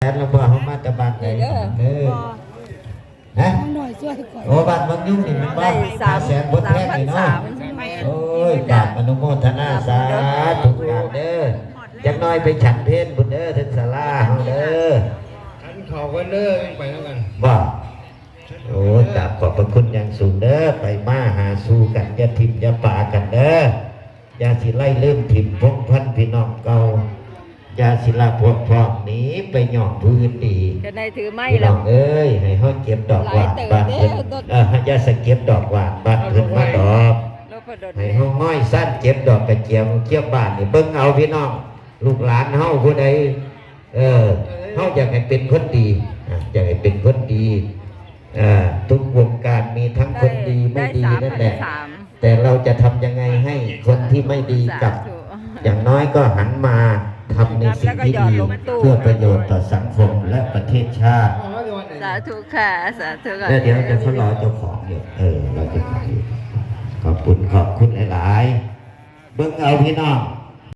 ນ ແລ້ວບໍ່ ເຮົາມາແຕ່ບ້ານໃດເດີ? ຮະ? ນ້ອງນ້ອຍຊ່ວຍຂ້ອຍ ໂອ້ ບ້ານວັງຍຸງນີ້ແມ່ນບໍ່? ໄດ້ສາມ ຫ້າແສນບົດແພງນີ້ເນາະ. ໂອ້ຍ ກາບອະນຸໂມທະນາສາທຸກທ່ານເດີ. ຈັກໜ້ອຍໄປສັນເພນພຸ້ນເດີ ເທິງສາລາເຮົາເດີ. ສັນເຂົ້າກັນເດີ ໄປນຳກັນ. ບໍ່? ໂອ້ ກາບຂອບພະຄຸນຢ່າງສູງເດີ ໄປມາຫາສູ່ກັນ ຢ່າຖິ້ມຢ່າປະກັນເດີ. ຢ່າຊິໄລ່ລືມຖິ້ມພົງພັນພີ່ນ້ອງເກົ່າ ຢ່າຊິລະພວກພ້ອງໜີໄປຍ້ອງຜູ້ອື່ນອີກ. ກໍໄດ້ຖືໄມ້ ພີ່ນ້ອງເອີຍ ໃຫ້ເຮົາເກັບດອກຫວານບ້ານເພິ່ນ ເອີ ຢ່າສະເກັບດອກຫວານບ້ານເພິ່ນມາດອກ. ໃຫ້ເຮົາງອຍຊານເກັບດອກກະຈຽມຄຽບບ້ານນີ້ ເບິ່ງເອົາພີ່ນ້ອງ ລູກຫຼານເຮົາຜູ້ໃດ ເອີ ເຮົາຢາກໃຫ້ເປັນຄົນດີ ອ່າ ຢາກໃຫ້ເປັນຄົນດີ. ເອີ ທຸກວົງການມີທັງຄົນດີ ໄດ້ ບໍ່ດີນັ້ນແຫຼະ ໄດ້ສາມພັນສາມ ແຕ່ເຮົາຈະທຳຍັງໄງໃຫ້ຄົນທີ່ໄມ່ດີກັບ ສາທຸ ຢ່າງນ້ອຍກໍຫັນມາທຳໃນສິ່ງທີ່ດີ ເພື່ອປະໂຫຍດຕໍ່ສັງຄົມ ແລະ ປະເທດຊາດ. ສາທຸຄ່ະ ສາທຸຄ່ະ. ແລ້ວດຽວຈະຊະລໍເຈົ້າຂອງຢູ່ ເອີ ລໍເຈົ້າຂອງຢູ່. ຂອບຄຸນ ຂອບຄຸນຫຼາຍໆ. ເບິ່ງເອົາພີ່ນ້ອງ